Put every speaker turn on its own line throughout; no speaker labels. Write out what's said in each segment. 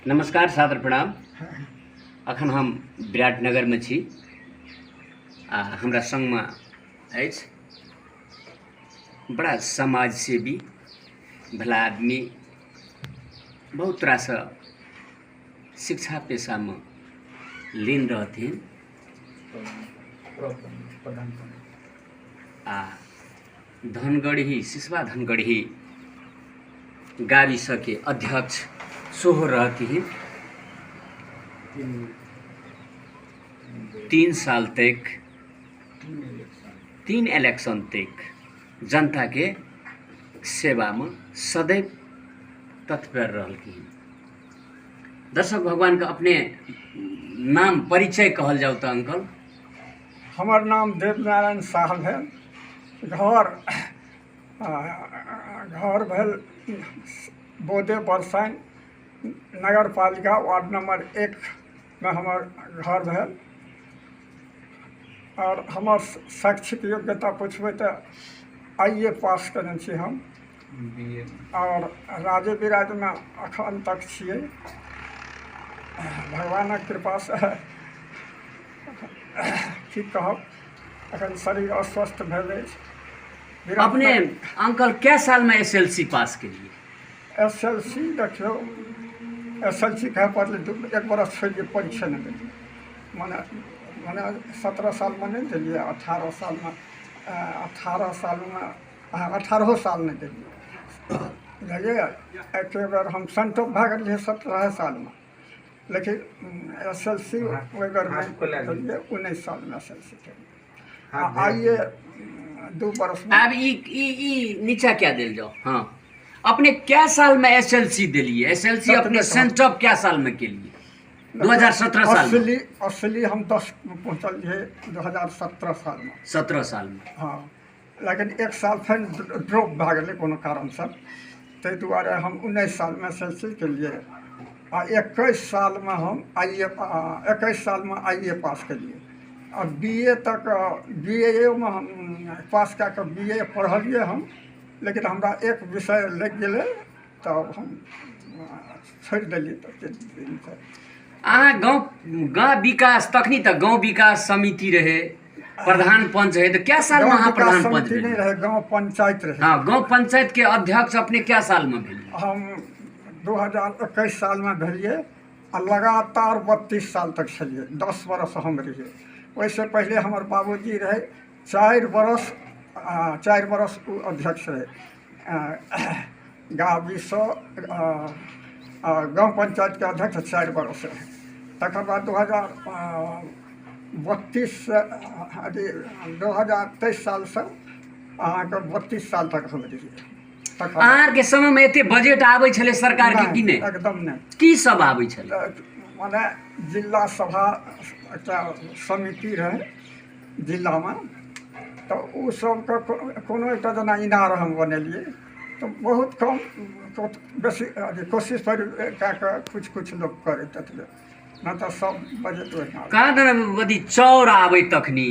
नमस्कार, सादर प्रणाम। अखन हम विराटनगरमे छी आ हमरा सङ्गमे अछि बड़ा समाजसेवी भला आदमी, बहुत रास शिक्षा पेशामे लीन रहथिन आ धनगढ़ी, सिसवा धनगढ़ी गाविसके अध्यक्ष सेहो रहथिन। 3 साल तक, 3 इलेक्शन तक जनताके सेवामे सदैव तत्पर रहलखिन। दर्शक भगवानके अपने नाम परिचय कहल जाउ तऽ अंकल।
हमर नाम देवनारायण साह भेल। घर घर भेल बोदे बरसाइन नगरपालिका वार्ड नंबर 1 मे हमर घर भेल। आओर हमर शैक्षिक योग्यता पुछबै तऽ आई ए पास केने छी हम आओर राजे बिराजमे अखन तक छियै। भगवानक कृपासँ की कहब, अखन शरीर अस्वस्थ भेल अछि।
अपने अंकल कै सालमे एस एल सी पास केलिए?
एस एल सी देखियौ, एस एल सी कहै पड़लै, 1 बरस छोड़ि कऽ परीक्षे नहि देलियै। मने मने 17 सालमे नहि देलियै, 18 सालमे, 18 सालमे, 18 साल नहि देलियै, बुझलियै? एके बेर हम संतोष भए गेलियै 17 सालमे, लेकिन एस एल सी ओहि बेर नहि देलियै। 19 सालमे एस एल सी केलियै आ आइए 2 बरसमे।
आब ई ई ई नीचा क्या देल जाओ। हाँ, अपने क्या साल में एस एल सी दिलिए? एस एल सी अपने सेंटअप क्या साल में के लिए? 2017 साल में।
असली हम 10 में पहुँचल रहियै 2017 सालमे।
17 सालमे।
हँ, लेकिन 1 साल फेर ड्रॉप भए गेलै कोनो कारणसँ, ताहि दुआरे हम 19 सालमे एस एल सी केलियै आ 21 सालमे हम आई ए, 21 सालमे आई ए पास केलियै आ बी ए तक, बी ए मे हम पास कए कऽ बी ए पढ़लियै हम, लेकिन हमरा एक विषय लागि गेलै तब हम छोड़ि देलियै। तऽ
अहाँ गाँव विकास, तखनी तऽ गाँव विकास समिति रहै, प्रधान पंच है, तऽ क्या सालमे
गाँव
अहाँ
विकास
प्रधान पंच
समिति नहि
भेलियै?
रहै, गाँव पंचायत रहै।
हँ, गाँव पंचायत के अध्यक्ष अपने क्या सालमे भेलियै?
हम 2021 सालमे भेलियै आ लगातार 32 साल तक छलियै। 10 बरस हम रहियै। ओहिसँ पहिले हमर बाबूजी रहै, 4 बरस, 4 बरस ओ अध्यक्ष रहै गावीसँ, गाँव पंचायतके अध्यक्ष 4 बरस रहै। तकर बाद 2032 अथी 2023 सालसँ अहाँके 32 साल तक हम रहियै। तकर बाद
अहाँके समयमे एते बजट आबै छलै सरकारके कि नहि?
एकदम नहि।
की सब आबै छलै?
मने जिला सभा एकटा समिति रहै जिलामे, तऽ ओ सबके कोनो एकटा जेना इनार हम बनेलियै तऽ बहुत कम बेसी अथी कोशिश पर कए कऽ किछु किछु लोक करै ततबे, नहि तऽ सब बजट ओहिना।
कहाँ दन अथी चाउर आबै, तखनी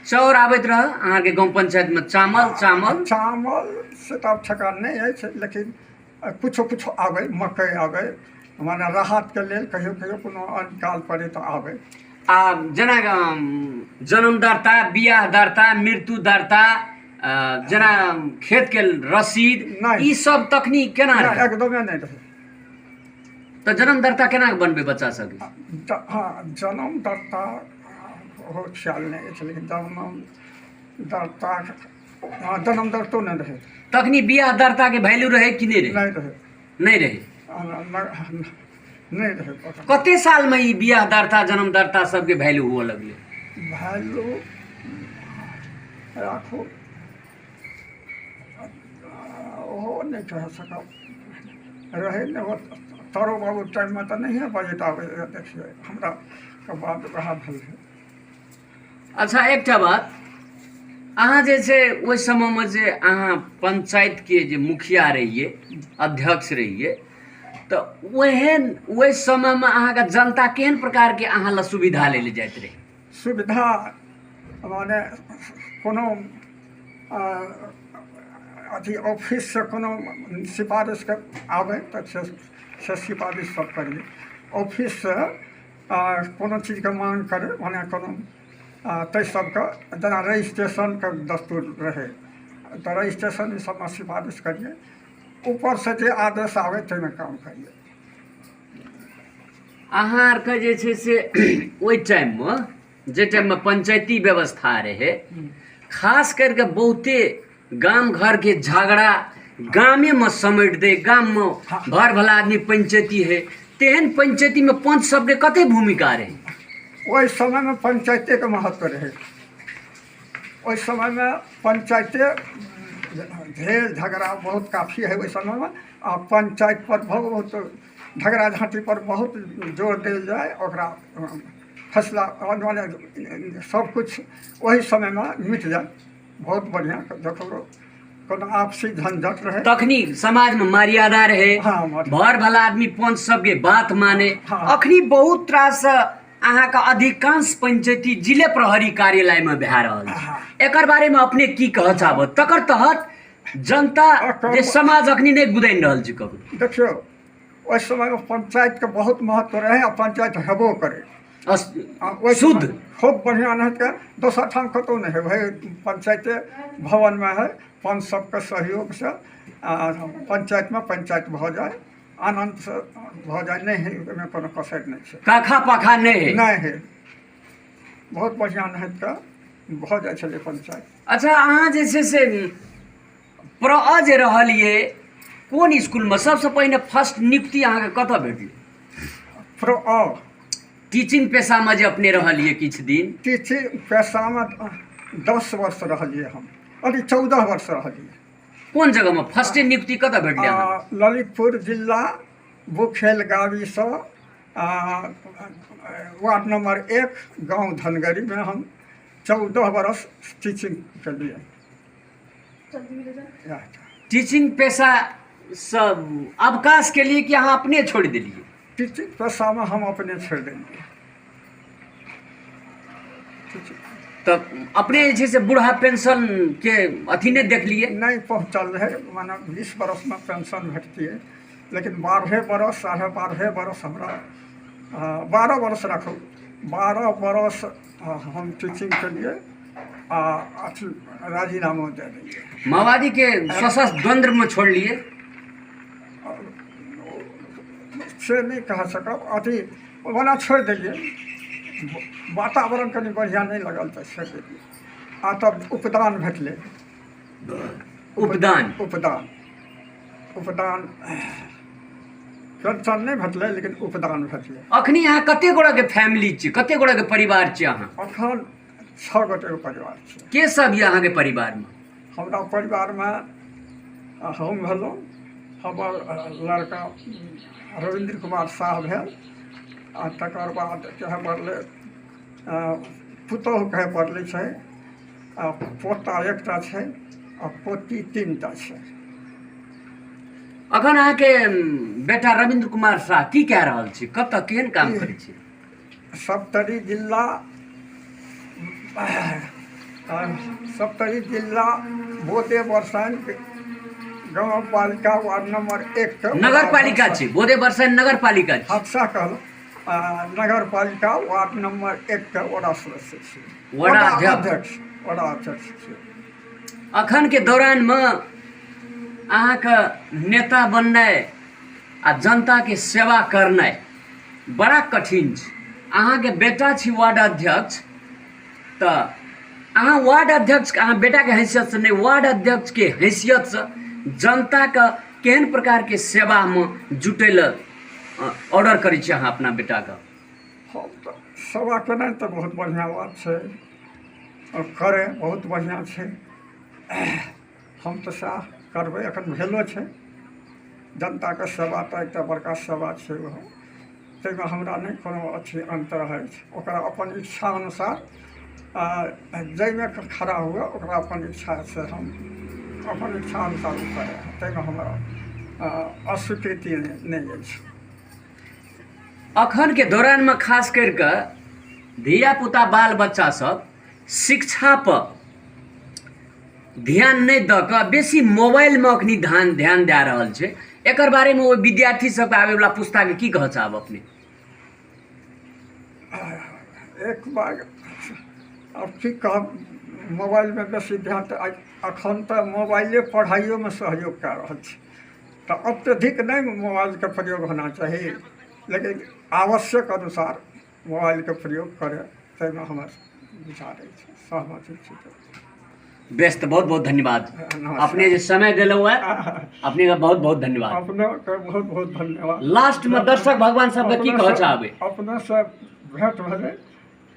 चाउर आबैत रहै अहाँके गाँव पंचायतमे? चावल, चावल?
चावल से तऽ आब ठेकान नहि अछि, लेकिन किछो किछो आबै, मकइ आबै, मने राहतके लेल कहियो कहियो कोनो अनकाल पड़ै तऽ आबै।
आ जेना जन्म दर्ता, बियाह दर्ता, मृत्यु दर्ता, जेना खेतके रसीद,
नहि।
ई सब तखनी केना
नहि,
रहै?
एकदमे नहि रहै।
तऽ जन्म दर्ता केना बनबै बच्चा सबके?
हँ, जन्म दर्ता ओहो ख्याल नहि अछि, लेकिन जन्म दर्ता, हँ, जन्म दर्तो नहि रहै।
तखनी बियाह दर्ताके वैल्यू रहै कि नहि रहै?
नहि रहै।
नहि रहै।
नहि रहै पता।
कते सालमे ई बियाह दर्ता, जन्म दर्ता सबके वैल्यू हुअ लगलै?
वैल्यू राखू, ओहो नहि कहि सकब रहै नहि हो। तरो बाबू टाइममे तऽ नहिए बजट आबै रहै। देखियै, हमरा के बाद वएह भेल रहै।
अच्छा, एकटा बात, अहाँ जे छै ओहि समयमे जे अहाँ पंचायतके जे मुखिया रहियै, अध्यक्ष रहियै, तऽ ओहन ओहि समयमे अहाँके जनता केहन प्रकारके अहाँ लए सुविधा लै लए जाइत रहै?
सुविधा माने कोनो अथी ऑफिससँ कोनो सिफारिशके आबै तऽ से सिफारिश सब करियै। ऑफिससँ कोनो चीजके माँग करै, मने कोनो ताहि सबके, जेना रजिस्ट्रेशनके दस्तूर रहै तऽ रजिस्ट्रेशन ई सबमे सिफारिश करियै। ऊपरसँ जे आदेश आबै ताहिमे काम करियै।
अहाँ आरके जे छै से ओहि टाइममे, जे टाइममे पंचायती व्यवस्था रहै, खास करिके बहुते गाम घरके झगड़ा गामेमे समेट दै, गाममे घर भला आदमी पंचायती है, तेहन पंचायतीमे पंच सबके कते भूमिका रहै?
ओहि समयमे पंचायतेके महत्व रहै। ओहि समयमे पंचायते झेल झगड़ा बहुत काफी है ओहि समयमे। आ पंचायत पर बहुत झगड़ा झाँटी पर बहुत जोर देल जाय, ओकरा फैसला मने सबकिछु ओहि समयमे मिट जाय। बहुत बढ़िआँ देखलो कोनो आपसी झंझट रहै।
तखनी समाजमे मर्यादा रहै।
हाँ।
भर भला आदमी पंच सबके बात माने। अखनी बहुत रास अहाँके अधिकांश पंचायती जिले प्रहरी कार्यालयमे भए रहल छै। एकर बारेमे अपने की कहऽ चाहब? तकर तहत जनता जे समाज अखनी नहि गुदनि रहल छै ककरो।
देखियौ, ओहि समयमे पंचायतके बहुत महत्व रहै आ पंचायत हेबो करै
शुद्ध
खूब बढ़िआँ नहि तऽ दोसर ठाम कतहु नहि है, वही पंचायते भवनमे है। पंच सबके सहयोगसँ आ पंचायतमे पंचायत भऽ जाय, आनन्दसँ भऽ जाय, नहि है ओहिमे कोनो कसरि नहि छै।
काखा पाखा नहि है।
नहि है, बहुत बढ़िआँ नहि तऽ भऽ जाइ छलै पंचायत।
अच्छा, अहाँ जे छै से प्र जे रहलियै कोन इसकुलमे सबसँ पहिने फर्स्ट नियुक्ति अहाँके कतऽ भेटलै?
प्र अ
टीचिंग पेशामे जे अपने रहलियै किछु दिन।
टीचिंग पेशामे 10 वर्ष रहलियै हम, अरे 14 वर्ष रहलियै।
कोन जगहमे फर्स्टे नियुक्ति कतऽ भेटलै अहाँके?
ललितपुर जिला बुखेल गावीसँ वार्ड नंबर 1 गाँव धनगढ़ीमे हम 14 बरस टीचिंग केलियै।
टीचिंग पेशा सँ अवकाश के लिए कि अहाँ अपने छोड़ि देलियै?
टीचिंग पेशामे हम अपने छोड़ि देलियै।
तऽ अपने जे छै से बूढ़ा पेंशन के अथी नहि देखलियै?
नहि पहुँचल रहै, मने 20 बरसमे पेंशन भेटतियै, लेकिन 12 बरस 12.5 बरस हमरा, 12 बरस राखू, 12 बरस हम टीचिंग केलियै आ अथी राजीनामो दए देलियै।
माओवादीके सशस्त्र द्वन्द्वमे छोड़लियै?
से नहि कह सकब, अथी ओना छोड़ि देलियै, वातावरण कनि बढ़िआँ नहि लगल तऽ छोड़ि देलियै। आ तब उपदान भेटलै।
उपदान?
उपदान, उपदान, पेंशन नहि भेटलै लेकिन उपदान भेटलै।
अखनी अहाँ कते गोटाके फैमिली छी, कते गोटाके परिवार छी अहाँ?
अखन 6 गोटेके परिवार छी।
के सब यऽ अहाँके परिवारमे?
हमरा परिवारमे हम भेलहुँ, हमर लड़का रविन्द्र कुमार साह भेल, आ तकर बाद कहै पड़लै पुतोहु कहै पड़लै छै, आ पोता एकटा छै आ पोती 3टा छै।
अखन अहाँके बेटा रविन्द्र कुमार साह की कए रहल छी, कतऽ केहन काम करै छी?
सप्तरी जिल्ला, सप्तरी जिल्ला बोधे बरसाइन गाउँपालिका वार्ड नम्बर 1 के
नगरपालिका छी। बोधे बरसाइन नगरपालिका छी।
हँ, सएह कहलहुँ, नगरपालिका वार्ड नम्बर 1 के वडा सदस्य छी।
वडा अध्यक्ष।
वडा अध्यक्ष छी।
अखन के दौरानमे अहाँके नेता बननाइ आ जनताके सेवा करनाइ बड़ा कठिन छै। अहाँके बेटा छी वार्ड अध्यक्ष, तऽ अहाँ वार्ड अध्यक्ष अहाँ बेटाके हैसियतसँ नहि, वार्ड अध्यक्षके हैसियतसँ जनताके केहन प्रकारके सेवामे जुटै लए ऑर्डर करै छी अहाँ अपना बेटाके?
हम तऽ सेवा केनाइ तऽ बहुत बढ़िआँ बात छै आओर करै बहुत बढ़िआँ छै। हम तऽ सएह करबै, एखन भेलो छै। जनताके सेवा तऽ एकटा बड़का सेवा छै ओहो, ताहिमे हमरा नहि कोनो अथी अन्तर अछि। ओकरा अपन इच्छा अनुसार जाहिमे खड़ा हुए ओकरा अपन इच्छासँ हम अपन इच्छा अनुसार ओ करै, ताहिमे हमरा अस्वीकृति नहि अछि।
अखनके दौरानमे खास करि कऽ धियापुता बाल बच्चा सब शिक्षा पर ध्यान नहि दऽ कऽ बेसी मोबाइलमे अखनी ध्यान ध्यान दए रहल छै, एकर बारेमे ओहि विद्यार्थी सबके आबैवला पुस्ताके की कहऽ चाहब अपने?
एक बार आब की कहब, मोबाइलमे बेसी ध्यान तऽ अखन तऽ मोबाइले पढ़ाइयोमे सहयोग कए रहल छै, तऽ अत्यधिक नहि मोबाइलके प्रयोग होना चाही, लेकिन आवश्यक अनुसार मोबाइलके प्रयोग करय, ताहिमे हमर विचार अछि, सहमति छी।
बेस, तऽ बहुत बहुत धन्यवाद अपने जे समय देलहुँ है, अपने का बहुत बहुत धन्यवाद।
अपने के बहुत बहुत धन्यवाद।
लास्ट में दर्शक भगवान सबके की कहऽ चाहबै?
अपने से भेंट भेलै,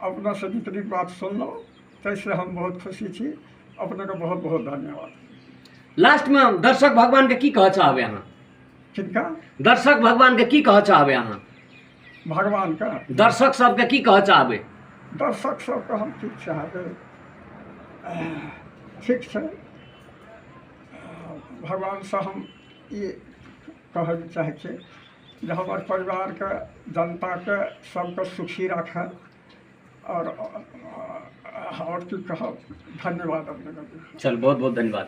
अपने से जितनी बात सुनलहुँ ताहिसँ हम बहुत खुशी छी। अपने के बहुत बहुत धन्यवाद।
लास्ट में दर्शक भगवान के की कहऽ चाहबै अहाँ?
किनका?
दर्शक भगवान के की कहऽ चाहबै अहाँ?
भगवान के?
दर्शक सबके की कहऽ चाहबै?
दर्शक सबके हम की चाहबै, ठीक छै, भगवानसँ हम ई कहै लए चाहै छी जे हमर परिवारके जनताके सबके सुखी राखए। आओर की कहब, धन्यवाद अपनेके।
चल, बहुत बहुत धन्यवाद।